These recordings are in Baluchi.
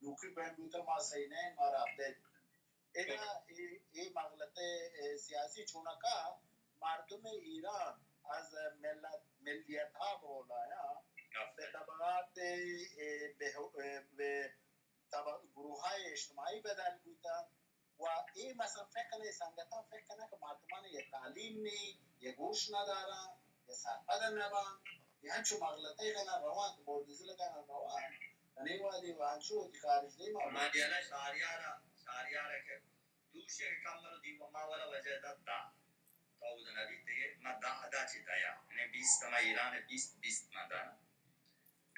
نوکی بین بوتہ، ما سہی نہ ایں، مارا اپڈیٹ بکن۔ ادا اے، اے مغلطہ، اے، سیاسی چونکا مردم ایران از ملت، ملیت ها بولایا، بہ طبقات، اے، بہ، اے، بہ طبق-، گروه های اجتماعی بدل بوتن و اے مثلا فکر کنه، سنگتان فکر کنه که مردمان یه تعلیم نی، یه گوش ندارن، یه سرپد نبن، یه هنچو مغلطه کنه روان، که بردزل کنه روان، کنه وادی و هنچو وتی خارج نی ما. ما دیالا شهریارا، شهریارا که دوشی که کم مرو دی ما والا وجه دا دا. تا اود نبی تے ما دا دا چی دیا. یعنی بیست ما ایران بیست، بیست ما دانا.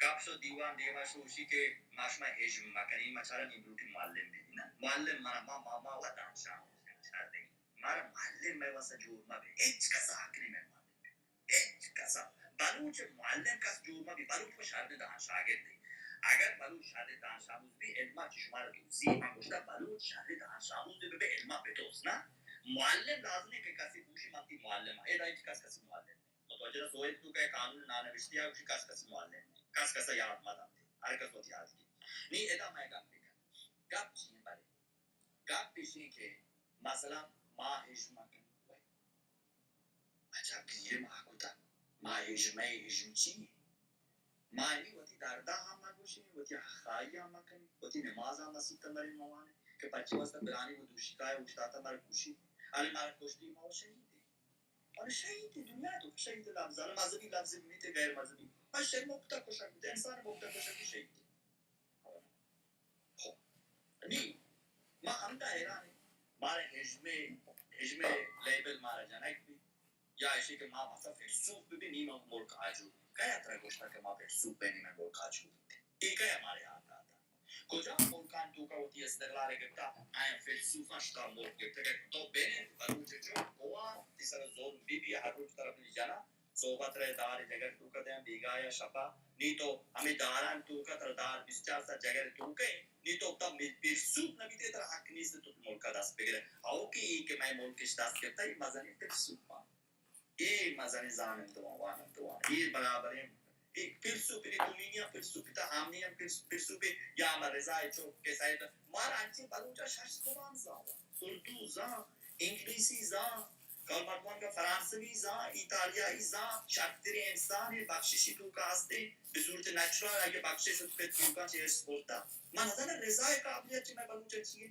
گپ شو دیوان دیما شو، اوشی کہ ما شما ہژم مکنی، ما چارا نی بلوٹی معلم بی نا. معلم منا ما، ما، ما و دانشان شر دی. مارا معلم مئے واسا جوڑ مبی. ہچ کسا حق نی مئے معلم بی. ہچ کسا. بلوچ معلم کس جوڑ مبی. بلوچ کو شر دان شاگرد دی. اگر بلوچ شر دان شاموز بی، علما چی شما را دوزی. من گوشتا بلوچ شر دان شاموز بی، بی علما بتوس نا. معلم لازمی کہ کسی بوشی من تی معلم. اے دا ہچ کس کسی معلم. متوجہ سوئد تو کہ قانون نانوشتی ء گوشی کس کس معلم، کس کس یاد مہ دنت، ہر کس وت یاد کی. نی ادا مئے گپ بکن. گپ چی بلے؟ گپ اشی کہ مثلا ما ہژم کن. عجب گیر ما کتا. ما ہژم، ہژم چی؟ ما نی وتی دردا ہم مگوشیں، وتی خائی ہم مکنیں، وتی نماز ہم مسیت مرے موانیں کہ پچی واسطہ برانی و دوشی کائے اوشتاتا مر گوشی، ارے مارا کشتی ما شہید. آن شہید دنیا تو شہید لفظ، آن مذہبی لفظ بیت، غیر مذہبی. ما شے مبتدا کشگ بیت، انسان مبتدا کشگ بیت شہید. خب. نی، ما ہمدا حیران ہیں. مارا ہژمے، ہژمے لیبل مارا جنگ بیت. یا ایشی کہ ما مثلا فیلسوف ببی، نی ما ملک آجو. کیا ترا گوشتا کہ ما فیلسوف ببی، نی ما ملک آجو بیت؟ اے کیا مارے ہاتھ آتا؟ کجام ملکان توکا وتی استقلال گپتا؟ آیا فیلسوفاں شتا ملک گپتگ؟ تو بنے بلوچ چو گوا تی سر ظلم بی بی، ہر روچ طرف جنا، صحبت رہ دار جگر توکا دیں بیگاہ یا شپا، نی تو ہمیں داران توکا تر دار بیست چار ساعت جگر توکے، نی تو تا فیلسوف نبیتے تر حق نیست تو ملکا دست بگرے. او کہ ای کہ میں ملکش دست گپتا، ای مزنی فیلسوف ما. اے مزنیں زانت وان، وانت وان. اے برابریں. اے فیلسوف، اے دومینی ہم فیلسوف، تا ہامنی ہم فیلس-، فیلسوف، یا ہما رضا چو کہ سید. مارا انچیں بلوچا شش زبان زان، اردو زان، انگلیسی زان، کل مردمان کا فرانسوی زان، ایتالیائی زان، شرتریں انسان ہے، بخششی توکا ہستے، بہ صورت نیچرل آئی بخشش ات پہ توکا چہ ارث برتا. من نزاناں رضا قابلیت چہ میں بلوچا چیئے؟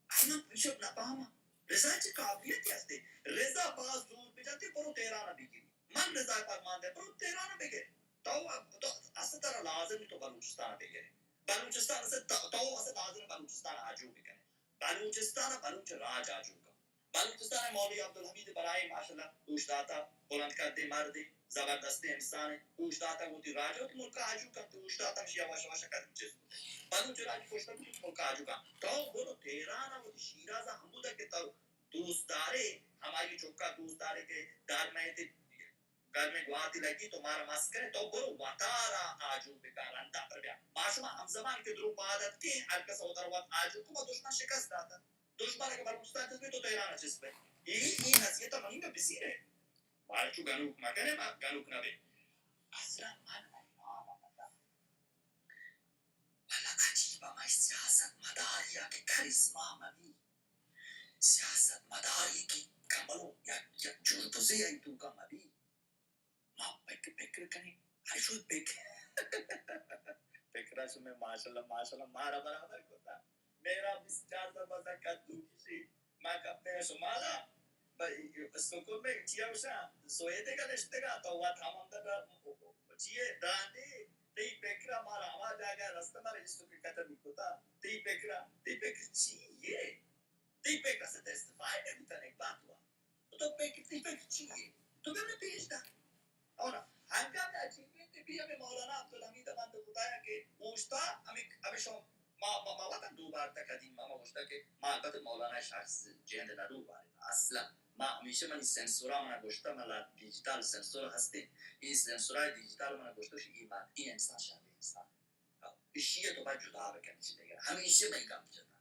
اصلاً ایشی نہ پہما. رضا چہ قابلیتی ہستے. رضا باز زور بجنتے، برو تہران بگیری. من رضا فرمان دے، برو تہران بگر. تو، تو اصل ترا لازم تو بلوچستان بگر. بلوچستان اصل تو، تو اصل لازم بلوچستان آجو بکنے. بلوچستان بلوچ راج آجو کن. بلوچستان مولوی عبدالحمید بلائی ماشاءاللہ اوشتاتا بلند کردے مردے. زبردستیں انسانے، اوشتاتگ وتی راج ء وتی ملک ء آجو کنت، اوشتاتگ ہمشی ء وش وش ء کدی چست کت. بلوچ راج پشت ء بوت، ملک ء آجو کنت. تو برو تہران ء وتی شیراز ء ہمود ء کہ تو دوست دارے، ہمائی چکا دوست دارے کہ در مئیت گرمیں گواتی لگی تو مارا مست کرے، تو برو وتارا آجو بکن، رندا پر بیا. ما شما ہمزمان کہ درو پاد اتکیں، ہر کس وتارا وت آجو کو، ما دشمن شکست داتا. دشمن اگہ بلوچستان چست بی تو تہران ء چست بی. ای، ای نصیحت منی میں بزیرے. مارا چو گنوک مکنے، ما گنوک نہ بے. اصلاً من امام مدار. والا عجیب ہمائی سیاست مداری کہ کرسما مبی. سیاست مداری کہ کملو یک، یک جور بزے ای تو کا مبی. ما پکر، پکر کنیں. ہر شود پکر. پکرا شمے ماشاءاللہ، ماشاءاللہ، مارا برابر کتا. میرا بیست چار سال بس کدو کشی. ما کپتے شمالا. سکول میں چیا وشا، سویدے کا نشتے کا، تو وات ہم اندر چیے داندی. تی پکرا مارا ہما جاگہ رست مارا جستو کہ قتل کتا. تی پکرا، تی پکر چیے؟ تی پکرا سے تستی فائدہ بیتا نیک بات ہوا. تو پکر، تی پکر چیے؟ تو بمنے پیش دار. اور ہنگام عجیبیں تہ بی ہمیں مولانا عبدالحمید بند خدایا کہ اوشتا ہمیں، ہمیں شو ما، ما، ما وطن دو بار تا قدیم ما، ما گوشتا کہ ما البتہ مولانا شخص جند نہ دو بار اصلا. ما ہمیشہ منی سنسورا منا گوشتا، منا ڈیجیٹل سنسور ہستے. ای سنسورا ڈیجیٹل منا گوشتا شی ای بات، ای انسان شر انسان. اشی تو باید جدا بکنی چی دیگر. ہمیشہ میں گپ جتا.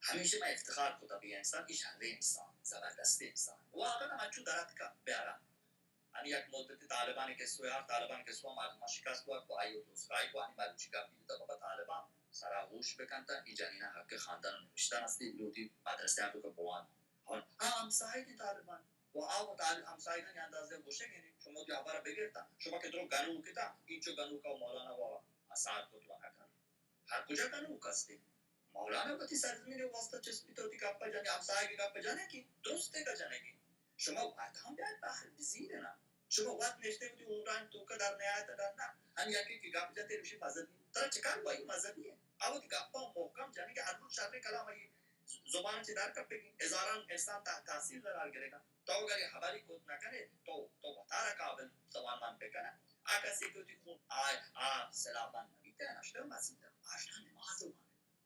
ہمیشہ میں افتخار کتا بی انسان، ای شر انسان، زبردست انسان. واقعا من چو درد کا بیارا. انی یک مدت طالبان کسو یار، طالبان کسو مردمان شکست کو، کو آیو تو سرائی کو، انی مردم چی گپ بیتا بابا طالبان. سرا ہوش بکنت، اے جنین ء حق خواندن و نوشتن است، لوٹی مدرسہ ء بکن بوان۔ ہاں، ہمساہگیں طالبان و آ و طالب ہمساہگانی اندازہ گوشگ انت، شما وتی ہبر ء بگرتا، شما کہ درو گنوک اتا، اینچو گنوک ء مولانا و سار کت و نہ کنت۔ ہر کجا گنوک است انت۔ مولانا وتی سرزمین ء واسطہ چست بیت، وتی گپ ء جنی، ہمساہگ ء گپ ء جنگی، درستیگ ء جنگی۔ شما وت ہم بیایت بہر بزیرنا۔ شما وت نشتے وتی اونڈانی توکا در نیایت، در نہ۔ ہن یکے کہ گپ جتے گوشی مذہبی۔ ترا چکار وئی مذہبی ہے؟ آ وتی گپاں محکم جنے کہ ہر روز شریں کلام آئی زبان چہ در کپگی، ہزاران انسان تحت تاثیر قرار گرگا۔ تو اگر یہ ہبری کت نہ کنے، تو، تو وتارا قابل توانمند بکنے۔ آ کسی کہ وتی خون آ، آ سلاح بند نبیتے، اشتر مسیح، اشتر نماز وانگ۔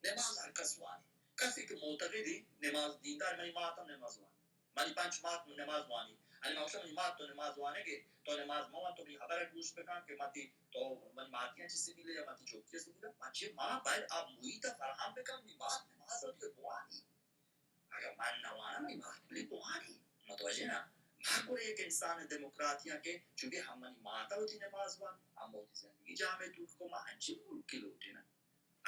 نماز ہر کس وانی۔ کسی کہ معتقدی نماز دیندار، منی مات ہم نماز وانی۔ منی پنچ مات نماز وانی۔ انی ما گوشاں، منی مات تو نماز وانگے، تو نماز مہ وان، تو منی ہبر گوش بکن کہ من تی، تو منی ماتیاں چی سبیلے یا من تی چوکی سبیلے؟ من چی ما باید آ محیط فراہم بکن، منی مات نماز رو دیگه بوانی۔ اگر من نوانم، منی مات بلی بوانی۔ متوجہ نا؟ ما گوڑے یک انسان دموکراتیاں کہ چونکہ ہم منی مات وتی نماز وان، ہم وتی زندگی جامع تو کو ما انچی ملکی لوٹی نا۔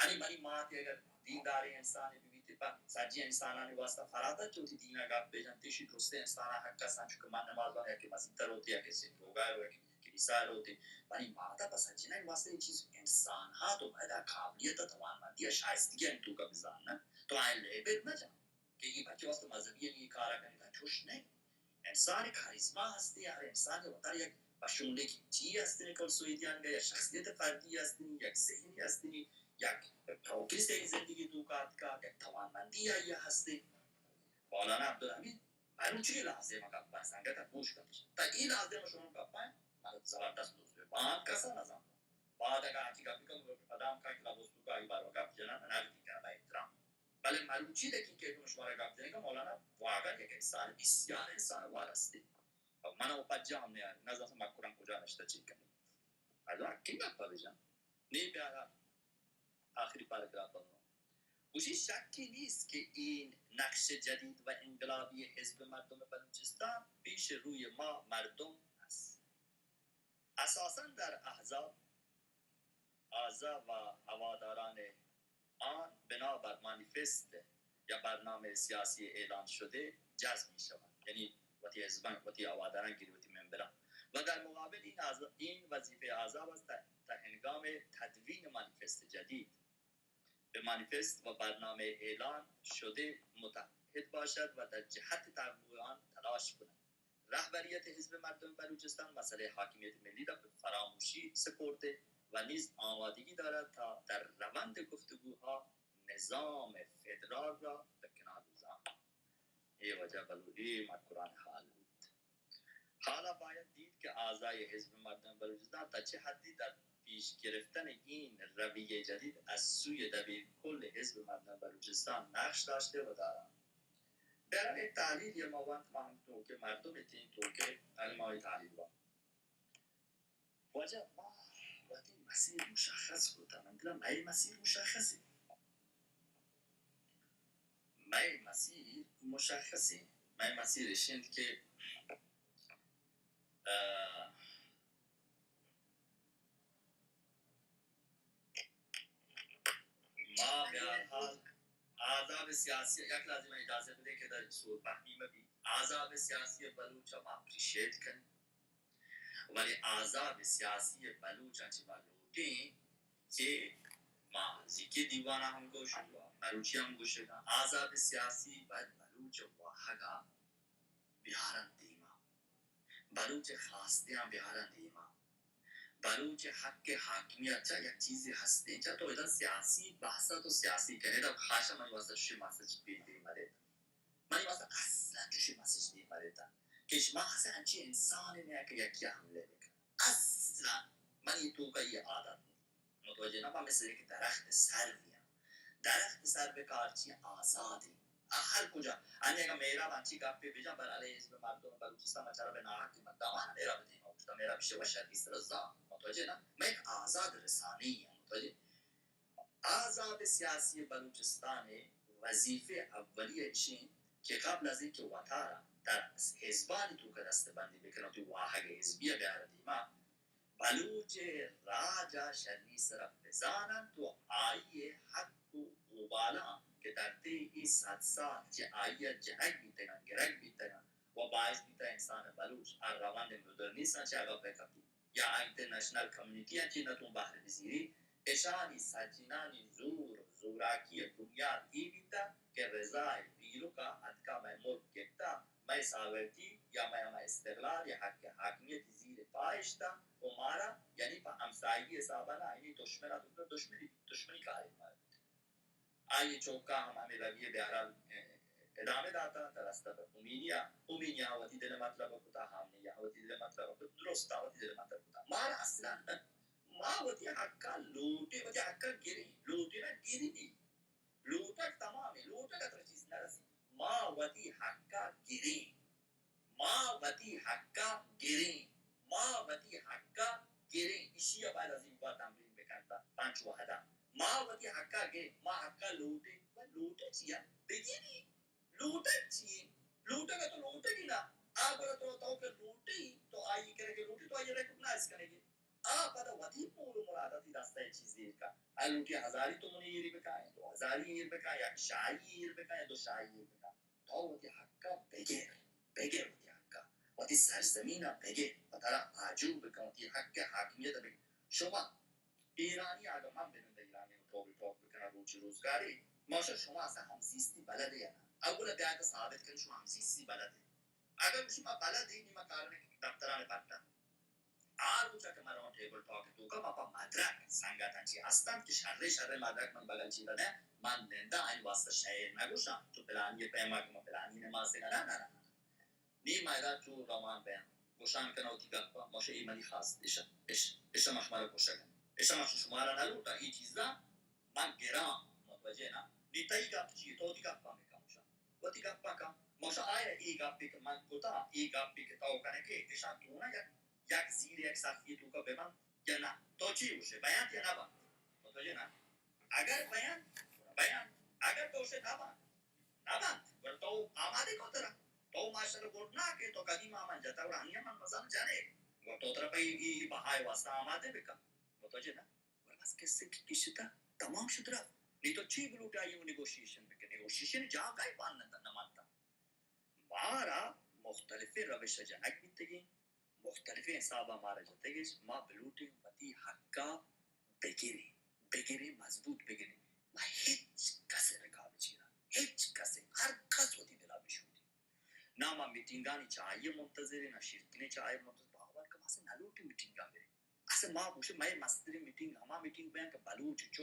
انی منی مات اگر دینداریں انسانے بہ بیت، پہ سجی انسانانی واسطہ فرات ات، چہ وتی دین ء گپ بہ جنت، ایشی درستیں انسان ء حق است، انچو کہ من نماز وان، یا کہ مسیت ء روت، یا کہ سندھ روگا رو، یا کہ کلیسا ء روت۔ منی مات ء پہ سجینانی واسطہ اے چیز انسان ہا تو باید ء قابلیت ء توانمندی ء شائستگی ء توکا بزان نہ، تو آئی لیبل مہ جان۔ کہ اے بچے واسطہ مذہبی ایں، اے کارا کنی، تاں چوش نہ۔ انسان کاریزما ہستی، ہر انسان وتارا یک پشونڈگی چی ہستی، کل سویدیان یا شخصیت فردی ہستی، یک ذہنی ہستی، یک پروگریس ای زندگی تو کات کا، یک توانمندی آئی ہستی۔ مولانا عبدالحمید بلوچی لازم گپ سنگت گوش کن۔ تا ای لازم شما گپ، من زبردست دوست بان کسا نزان۔ بعد اگا ہچی گپ کن، پدام کا کلا بستو کا ای بار گپ جنا، نہ گتی کا با احترام۔ بلے مروچی دقیقہ کہ شمارا گپ دیں کہ مولانا واقعا یک انسان، بسیار انسان وارستی۔ من او پجا ہم نیاری، نہ زاناں مکران کجا نشتہ چی کنی۔ ادا کی گپ بجان؟ نی بیارا آخری پاراگراف بگو۔ گوشی، شکی نیست که این نقش جدید و انقلابی حزب مردم بلوچستان پیش روی ما مردم است. اساساً در احزاب، اعضا و هواداران آن بنابر مانیفست یا برنامهٔ سیاسی اعلان شده جذب می‌شوند. یعنی وتی حزبان، وتی هواداران گیری، وتی ممبران. و در مقابل این اعضا، این وظیفهٔ احزاب است تا، تا هنگام تدوین مانیفست جدید به مانیفست و برنامهٔ اعلان شده متعهد باشد و در جهت تحقق آن تلاش کند. رهبریت حزب مردم بلوچستان مسئلهٔ حاکمیت ملی را به فراموشی سپرده و نیز آمادگی دارد تا در روند گفتگوها نظام فدرال را به کنار بگذارد. اے واجہ بلوچی مکران حال بود. حالا باید دید که اعضای حزب مردم بلوچستان تا چه حدی در پیش گرفتن این رویهٔ جدید از سوی دبیر کل حزب مردم بلوچستان نقش داشته و دارند. در این تحلیل یه ما وقت ما هم تو که مردم تین تو که علمای تحلیل با واجہ ما وتی مسیر مشخص کتہ، من دلم مئے مسیر مشخص انت۔ مئے مسیر مشخص انت۔ مئے مسیر اش انت کہ، اه، ما بہرحال احزاب سیاسی، یک لحظہ من اجازہ بدے کہ در سور پہمی مبی۔ احزاب سیاسی بلوچ ما اپریشیٹ کنیں۔ ولی احزاب سیاسی بلوچاں چہ ما لوٹیں کہ ما زیکی دیوانا ہم گوش، مروچی ہم گوشگا، احزاب سیاسی باید بلوچ واہگا بیارن دیما، بلوچ خواستیاں بیارن دیما، بلوچ حق حاکمیت چا یک چیزی ہستے، چا تو ادا سیاسی بحثا تو سیاسی کنے، دا خاصا من واسطہ شی مسج پی دیما دیتا۔ منی واسطہ اصلاً چوشیں مسج نی مریتا کہ شما اصلاً انچیں انسانے نیا کہ یکی ء حملے بکن۔ اصلاً منی توکا یہ عادت نی۔ متوجہ نہ با، مثل یک درخت سر بیاں۔ درخت سر بکار چی آزادی۔ آ ہر کجا۔ انی اگا میرا بانچی گپے بجا بر علیہ حزب مردم بلوچستان مچارا بہ ناحق مدامان میرا بدیما گوشتا، میرا بشہ و شر بیست رزا۔ متوجہ نہ؟ میں ایک آزاد رسانی ہوں۔ متوجہ؟ احزاب سیاسی بلوچستان ء وظیفہ اولی اش انت کہ قبل از اینکہ وتارا در حزبانی توکا دست بندی بکن، وتی واہگ حزبی ء بیار دیما، بلوچ ءِ راج ءَ شری سرا بزان انت و آئی ءِ حق و اوبالاں کہ در طی اے صد سال چہ آئی ءَ جنگ بیتگ انت، گرگ بیتگ انت و باعث بیتگ انسان بلوچ آ روند مدرنیسم ءَ چہ عقب بہ کپیت یا انٹرنیشنل کمیونٹی ءَ چہ نہ توں بہر بزیری، اشانی سجینانی زور و زوراکی ءِ بنیاد اے بیتگ کہ رضا ءِ پیرک ءَ اتکا مئے ملک گپتا، مئے ساورتی یا مئے ہما استقلال یا حق حاکمیت زیر پا اشتا و مارا یعنی پہ ہمساہگی حسابا نہ، آئینی دشمن ءَ دشمنی، دشمنی کاری مارا۔ آئی چوکا ہم ہمے رویہ بہرحال ادامہ داتا، تہ رستہ پہ خمینی ءَ، خمینی ءَ وتی دل مطلب کتا، خامنہ ای ءَ وتی دل مطلب کتا، درست ءَ وتی دل مطلب کتا۔ مارا اصلا ما وتی حقا لوٹیں، وتی حقا گریں، لوٹیں نہ گریں۔ لوٹگ تمامیں، لوٹگ ءَ ترا چیز نہ رسی۔ ما وتی حقا گریں۔ ما وتی حقا گریں۔ ما وتی حقا گریں۔ ایشی ءَ باید از این بار تمرین بکنت پنچ وہدا۔ ما وتی حقا گریں۔ ما حقا لوٹیں۔ و لوٹے چیا؟ بگریں۔ لوٹگ چی؟ لوٹگ ءَ تو لوٹگی نہ۔ آ گڑا تو، تو کہ لوٹی، تو آئی کرے کہ لوٹی، تو آئی ریکگنائز کنگی۔ آ پدا وتی پول و مراد ءَ تئی دست ءَ چیز ایر کن۔ آ لوٹی ہزاری تومنی ایری بکن، دو ہزاری ایر بکن، یک شاہی ایر بکن، دو شاہی ایر بکن۔ تو وتی حق ءَ بگر، بگر وتی حق ءَ، وتی سرزمین ءَ بگر، و ترا آجو بکن، وتی حق ءِ حاکمیت ءَ بگر۔ شما ایرانی، اگہ من بنندہ ایرانی ءَ ٹوک ٹوک بکناں روچی روزگاری، ما شما اصلا ہمزیستی بلد ئے یا نہ؟ اولا بیا کہ ثابت کن شما ہمزیستی بلد ئے۔ اگہ شما بلد ئے، نی ما کارنے دفتران پٹا۔ آ روچا کہ من رواں ٹیبل ٹاک ءِ توکا، ما پہ مدرک، سنگتاں چی ہستنت کہ شریں شریں مدرک من بغل چیرا دیں، من ننداں، آئی واسطہ شعر نہ گوشاں، چو پلانی ءِ پیما کہ من پلانی نماسگا، نہ، نہ، نہ، نہ۔ نی ما ادا چو روان بیاں، گوشان کناں وتی گپا، ما شہ اے منی خاص، اشا، اش، اشا ما شمارا گوشگ ءَ، اشا ما شمارا نہ لوٹاں، اے چیزا من گراں، متوجہ نہ۔ نی تئی گپ چی؟ تو وتی گپا بکن، گوشاں۔ وتی گپا کن۔ ما گوشاں آیا اے گپے کہ من کتا، اے گپے کہ تو کنے کہ اشاں تو نہ یک، یک زیر یک سختی توکا ببند یا نہ؟ تو چی گوشے، بیانت یا نہ بنت؟ متوجہ نہ؟ اگر بیانت، بیانت۔ اگر تو گوشے نہ بنت، نہ بنت۔ گڑا تو آمادے کن ترا۔ تو ماشاءاللہ گڈ نہ کہ تو قدیم آ من جتا، گڑا ہنی من مزن جانے۔ گڑا تو ترا پہ ای، ای بہائے واسطہ آمادے بکن۔ متوجہ نہ؟ گڑا بس کسے کہ کشتا، تمام شد رفت۔ نی تو چی بلوٹے آئی نیگوشیشن بکن؟ نیگوشیشن جاگہ ءَ پان نہ، نہ مانتا۔ مارا مختلفیں روش ءَ جنگ بیتگیں، مختلفیں حساب ءَ مارا جتگش، ما بلوٹیں وتی حق ءَ بگریں، بگریں، مضبوط بگریں۔ ما ہچ کس ءِ رکاب ءِ چیرا، ہچ کس ءِ، ہر کس وتی دل ءَ بشودی۔ نہ ما میٹنگانی چاہی ءِ منتظر ایں، نہ شیرکنیں چاہی ءِ منتظر۔ باور کن، ما اصلاً نہ لوٹیں میٹنگاں بریں۔ اصل ما گوشیں، مئے مستریں میٹنگ ہما میٹنگ بیاں کہ بلوچ چک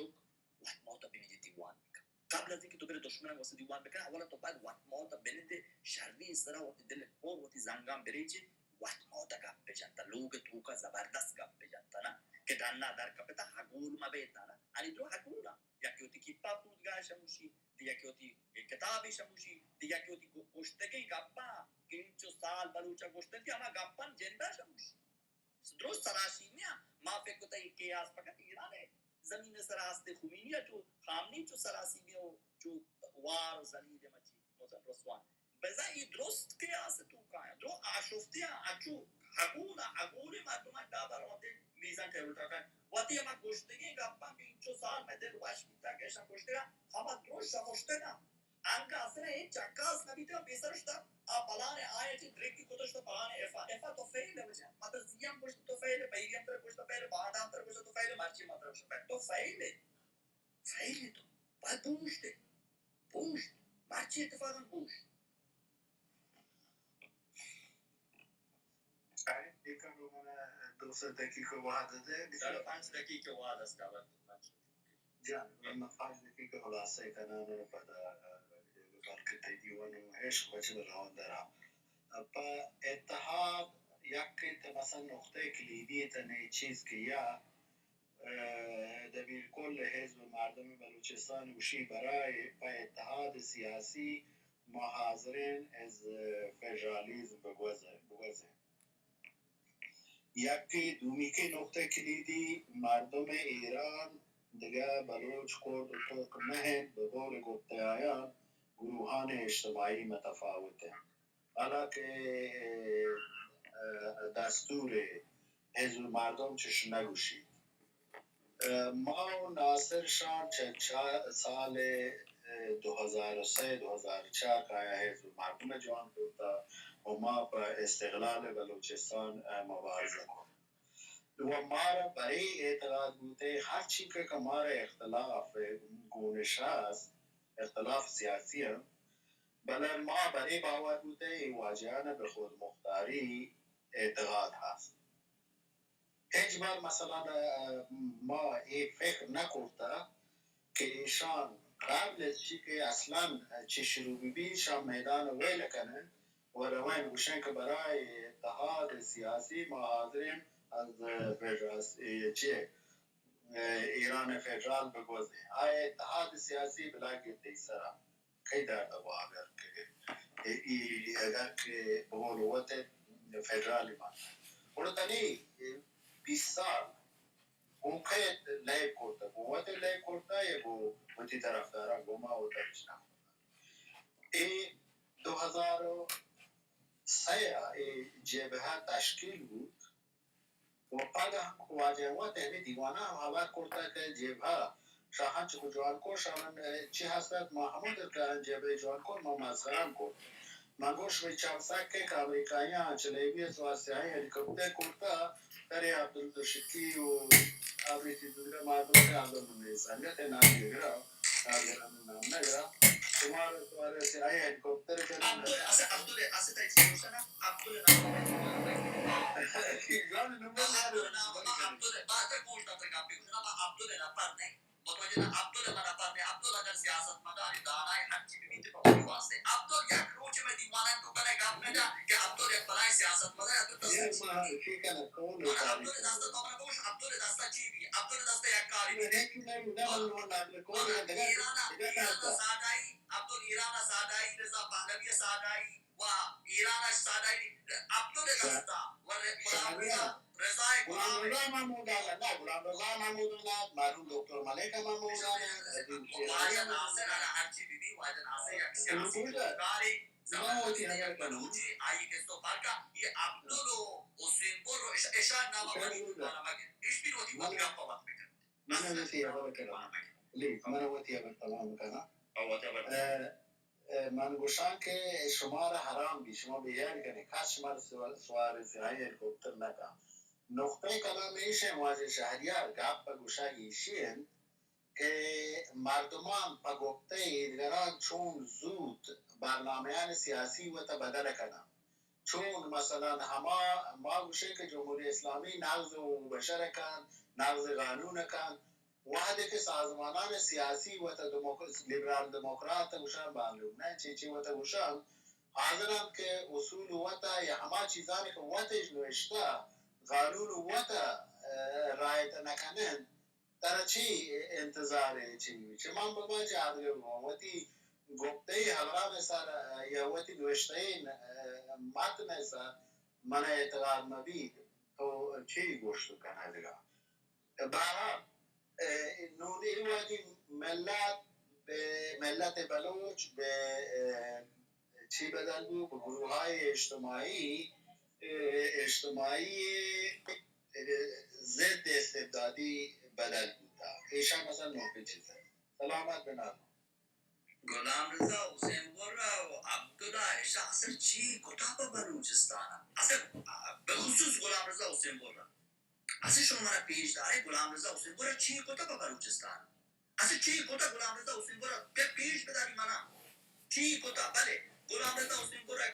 وت موت ءَ بنندے دیوان بکن۔ قبل از اینکہ تو برے دشمن ءَ گوسے دیوان بکن، اولا تو باید وت موت ءَ بنندے، شریں سرا وتی دل پر وتی زنگاں بریچے، وت موت ءَ گپ بجن تا، لوگ توکا زبردست گپ بجن تا نا، کہ ڈنا در کپتا ہگول مہ بیتا نا۔ انی درو ہگولاں، یکی وتی کیپا پودگاہ شموشی، دی یکی وتی کتابے شموشی، دی یکی وتی گو-، گوشتگیں گپاں کہ انچو سال بلوچ ءَ گوشتنتی، ہما گپاں جندا شموشی۔ درست سراشیمی ءَ ما فکر کتا اے قیاس فقط ایران ءِ زمین ءِ سرا است، خمینی ءَ چو خامنی چو سراشیمی ءُ چو وار ءُ ذلیل ءُ مچی مزن رسوا۔ بزاں اے درست قیاس ءِ توکا ایں، درو آشفتے آں، انچو ہگول آں، ہگولیں مردماں ڈابا رونتے میزان ٹیبل ٹاک ءَ۔ وتی ہما گوشتگیں گپاں کہ انچو سال مئے دل وش بیتا کہ ایشاں گوشتگا، ہما درو شمشتگاں۔ انگہ اصلاً ہچ چکاس نہ بیتگ، پیسر شتگ، آ پلان ءَ آئی ءَ چہ ڈرگی کتگ، شتگ پلان ءَ ایف ءَ، ایف ءَ تو فیل ئے بچا۔ مطلب زی ایم گوشت تو فیل ئے، بحیری ہم ترا گوشت تو فیل ئے، باندا ہم ترا گوشت تو فیل ئے، مرچی ما ترا گوشت فیل ئے۔ تو فیل ئے۔ تو فیل ئے تو۔ باید بوشت ئے۔ بوشت۔ مرچی اتفاقاً بوشت۔ آئی، اے کارو من ءَ دو سد دقیقہ وہد دے۔ ساڑھے پنچ دقیقہ وہد است، ابر پنچ۔ جان، من پنچ دقیقہ خلاصہ کنان ءُ پدا، بلکہ تئی دیوان ءَ عشق بچ روان درا۔ پہ اتحاد یک ات مثلاً نقطہ کلیدی ات نئے چیز کہ یا، ءَ، دبیر کل حزب مردم بلوچستان گوشی برای پہ اتحاد سیاسی ما حاضرین از فدرالیزم بگوزیں، بگوزیں۔ یکے، دومیکے نقطہ کلیدی، مردم ایران دگہ بلوچ، کرد و ترک نہ انت، بہ قول گپتہ آیان گروہان اجتماعی متفاوت انت۔ حالانکہ، اه، دستور حزب مردم چش نگوشیت. اه، ما و ناصر شاہ چہ چا-، سال، اه، دو ہزار و سہ، دو ہزار و چار کہ آیا حزب مردم جوان کرتا و ما پہ استقلال بلوچستان، اه، مبارزہ کرت. و مارا برے اعتقاد بوتے، ہرچی کہ، کہ مارا اختلاف گونش ہست، اختلاف سیاسی ہم، بلے ما برے باور بوتے اے واجہان بہ خود مختاری اعتقاد ہست. ہچبر مثلاً، اه، ما اے فکر نہ کرتہ کہ ایشان قبل از چی کہ اصلاً چی شروع بہ بی، ایشان میدان ویل کنن و روین گوشن کہ برای اتحاد سیاسی ما حاضرین از فدراس-، اے، چی، اه، ایران فدرال بگوزین. آ اتحاد سیاسی بلگ تئی سرا کئی درد ء گوا اگر کہ اے، اے، اگر کہ بگول وت فدرالی مان، گڑا تنی بیست سال گوں کئے لیب کرتہ، گوں وت لیب کرتہ یا گوں وتی طرفداراں؟ گوں ما وت ء ہچ نہ کرتہ. اے دو ہزار و سئے ء اے جبہہ تشکیل بوت. و پدا ہم واجہ وت ہمے دیوان ء ہم ہبر کرتہ کہ جبہہ شاہاں چکو جوان کو، شاہاں چی ہست ات، ما ہمود کہ جبہہ جوان کو، ما مسخرہ ہم کو. من گوش، شمئے چم سک کہ امریکایاں چہ لیبی ء سوار سیاہیں ہیلی کاپٹر کرتہ، ترے عبدالدشکی و ابریتی دگرہ مردم کہ عبدالمنی سنگت ء نام گرا. ناظران نام نہ گرا. شمار سوار سیاہیں ہیلی کاپٹر کنن. عبدال، اسے عبدال، اسے تئی چی گوشتہ نا؟ عبدال نام. جان نمبر عبدال نام، عبدال، باتر گوشتہ تر گپی گوشتہ، ما عبدال نفر نہیں. متوجہ نہ، عبدال من نفر نہیں. عبدال اگر سیاست مداری دانائی ہرچی بھی بیتے پہ وتی واسطے. عبدال یک روچ میں دیوانن تو کنے گپ نہ جا کہ عبدال یک بلائی سیاست مدار، عبدال تصدیق. عبدال دستا تو من گوش، عبدال دستا چی بھی؟ عبدال دستا یک کاری بھی نہیں. ایران، ایران سادائی، عبدال ایران سادائی، رضا پہلوی سادائی، و ایران سادائی، عبدال دستا، و ر-، غلام رضا، رضا غلام غلام. رضا محمود آلا، نہ، غلام رضا محمود آلا، مرحوم دکتر ملک محمود آلا، عظیم شیرازی واجہ ناصر آلا ہرچی بھی بھی، واجہ ناصر یک سیاسی کاری، زبردست یک بلوچی، آئی کسو فرقہ، یہ عبدال و حسین بر و اش-، اشان نام من مگن، اش بھی وتی وتی گپ وت بکن. من وتی خبر کنم. پلیز، من وتی خبر تمام کنم. او وتی خبر. اه، اه، من گوشاں کہ شمارا حرام بی، شما بے ہیال کنیں، کس شمارا سوار، سوار سیاہیں ہیلی کاپٹر نہ کن. نقطہ کلام ایش انت، واجہ شہریار، گپ گوشگ ایشی انت کہ مردمان پہ گپتہ ایدگران چون زوت برنامہان سیاسی وتا بدل کنن. چون مثلاً ہما ما گوشیں کہ جمہوری اسلامی نقض حقوق بشر کن، نقض قانون کن، وہدے کہ سازمانان سیاسی وتا دموک-، لیبرال دموکرات گوشن، معلوم نہ چی چی وتا گوشن، حاضرن کہ اصول وتا یا ہما چیزانی کہ وتش نوشتہ قانون وتا، اه، رعایت نکنن، ترا چی انتظار ء چی؟ چہ من بباں چہ آدگہ بباں، وتی گپتئی ہبران ء سر یا وتی نوشتئین، اه، متن ء سر من ء اعتقاد مہ بیت، تو چی گوشت کن ء دگہ؟ بہرحال، اه، نون اے وہدی ملت بہ، ملت بلوچ بہ، اه، چی بدل بو؟ بہ گروہ‌های اجتماعی، اه، اجتماعی ضد استبدادی بدل بوتا. ایشان مثلاً ممکن چیز ہے. سلامت بنان. غلام رضا حسین برہ و عبداللہ اشا اصل چی کتا پہ بلوچستان؟ اصل بخصوص غلام رضا حسین برہ. اصل شما منا پیش دارے غلام رضا حسین برہ چی کتا پہ بلوچستان؟ اصل چی کتا غلام رضا حسین برہ؟ بیا پیش بداری منا. چی کتا؟ بلے غلام رضا حسین برہ